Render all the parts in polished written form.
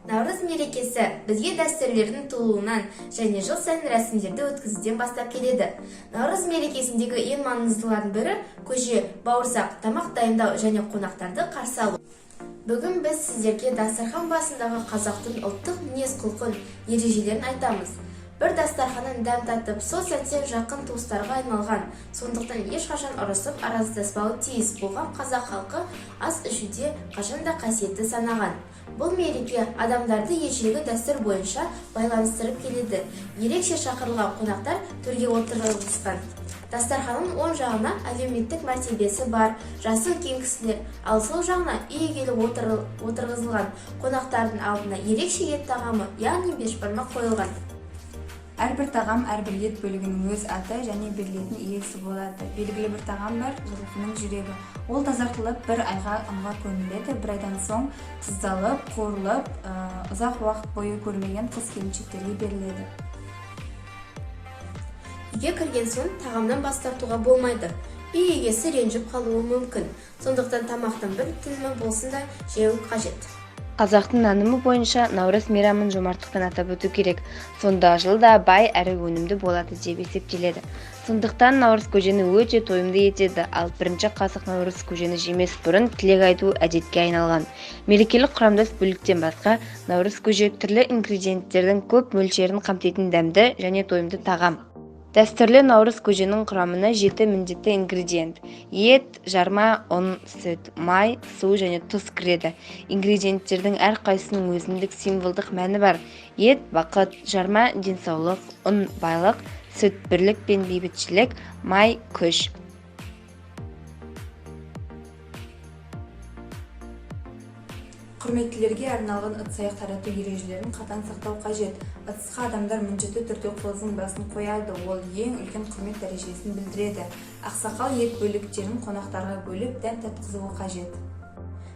Наурыз мерекесі бізге дәстүрлердің тууынан және жыл сайын рәсімдерді өткізуден бастап келеді. Наурыз мерекесіндегі ең маңыздылардың бірі көже, бауырсақ, тамақ дайындау және қонақтарды қарсы алу. Бүгін біз сіздерге дастархан басындағы қазақтың ұлттық мінез-құлқын, ережелерін айтамыз. Бір дастарханнан дәм татып, сол сәтте жақын туыстарға айналған, сондықтан ешқашан ұрысып, араздаспауы тиіс болған қазақ халқы ас ішуде қашанда қасиетті санаған. Бұл мереке адамдарды ежелгі дәстүр бойынша байланыстырып келеді. Ерекше шақырылған қонақтар төрге отырғызылған. Дастарханның оң жағына әлеуметтік мәртебесі бар, жасы үлкен кісілер, ал сол жағына үй егелі отырғызылған. Қонақтардың алдына ерекше ет тағамы, яғни бешбармақ қойылған. Әрбір тағам, әрбір ет бөлігінің өз аты және берілетін иесі болады. Белгілі бір тағам бар, жылқының жүрегі. Ол тазартылып, бір айға ұнға көміледі. Бір айдан соң тұздалып, қуырылып, ұзақ уақыт бойы көрмеген қыз келіншектерге беріледі. Үйге кірген соң тағамнан бас тартуға болмайды. Үй егесі ренжіп қалуы мүмкін. Сондықтан тамақтың бір тілімі болсын да жеу қажет. Қазақтың нанымы бойынша Наурыз мейрамын жомарттықпен атап өту керек. Сонда жыл да бай әрі өнімді болады деп есептеледі. Сондықтан наурыз көжені өте тойымды етеді, ал бірінші қасық наурыз көжені жемес бұрын тілек айту әдетке айналған. Мерекелік құрамдас бөліктен басқа, наурыз көже түрлі ингредиенттердің көп мөлшерін қамтитын дәмді және тойымды тағам. Дәстүрлі наурыз көженің құрамына 7 міндетті ингредиент: ет, жарма, ұн, сүт, май, су және тұз кіреді. Ингредиенттердің әрқайсысының өзіндік символдық мәні бар: ет – бақыт, жарма – денсаулық, ұн – байлық, сүт – бірлік пен бейбітшілік, май – күш. Құрметтілерге арналған ыдыс-аяқ тарату ережелерін қатаң сақтау қажет. Ыдысқа адамдар міндетті түрде қоздың басын қояды, ол ең үлкен құрмет дәрежесін білдіреді. Ақсақал ет бөліктерін қонақтарға бөліп, дәм татқызуы қажет.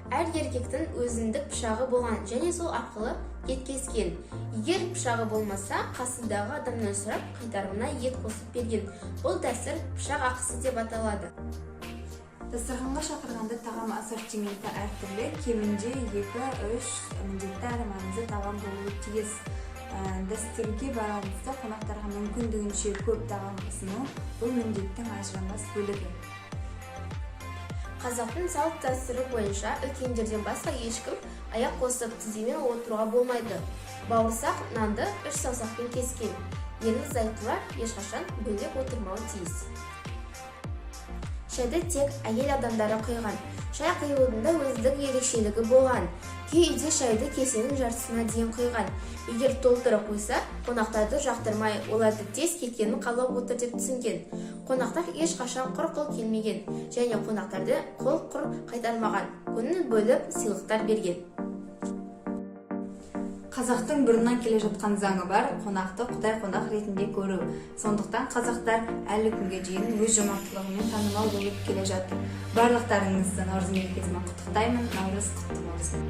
Әр еркектің өзіндік пышағы болған және сол арқылы ет кескен. Егер пышағы болмаса, қасындағы адамнан сұрап, қайтарымына ет қосып берген. Бұл дәстүр пышақ ақысы деп аталады. Дастарханға шақырғанда тағам ассортименті әртүрлі, кемінде 2-3 міндетті әрі маңызды тағам болуы тиіс. Дәстүрге байланысты қонақтарға мүмкіндігінше көп тағам ұсыну бұл міндеттің ажырамас бөлігі. Қазақтың салт дәстүрі бойынша үлкендерден басқа ешкім аяқ қосып, тіземен отыруға болмайды. Бауырсақ нанды 3 саусақпен кескен. Ерлі зайыптылар ешқашан бөлек отырмауы тиіс. Шайды тек әйел адамдары құйған. Шай құюдың да өздік ерекшелігі болған. Кей үйде шайды кесенің жартысына дейін құйған. Егер толтырып құйса, қонақтарды жақтырмай, оларды тез кеткенін қалап отыр деп түсінген. Қонақтар ешқашан құр қол келмеген және қонақтарды қол құр қайтармаған. Көңіл бөліп, сыйлықтар берген. Қазақтың бұрыннан келе жатқан заңы бар, қонақты құдай қонақ ретінде көру. Сондықтан қазақтар әлі күнге дейін өз жомарттылығымен танымал болып келе жатыр. Барлықтарыңызды Наурыз мерекесімен құттықтаймын. Наурыз құтты болсын.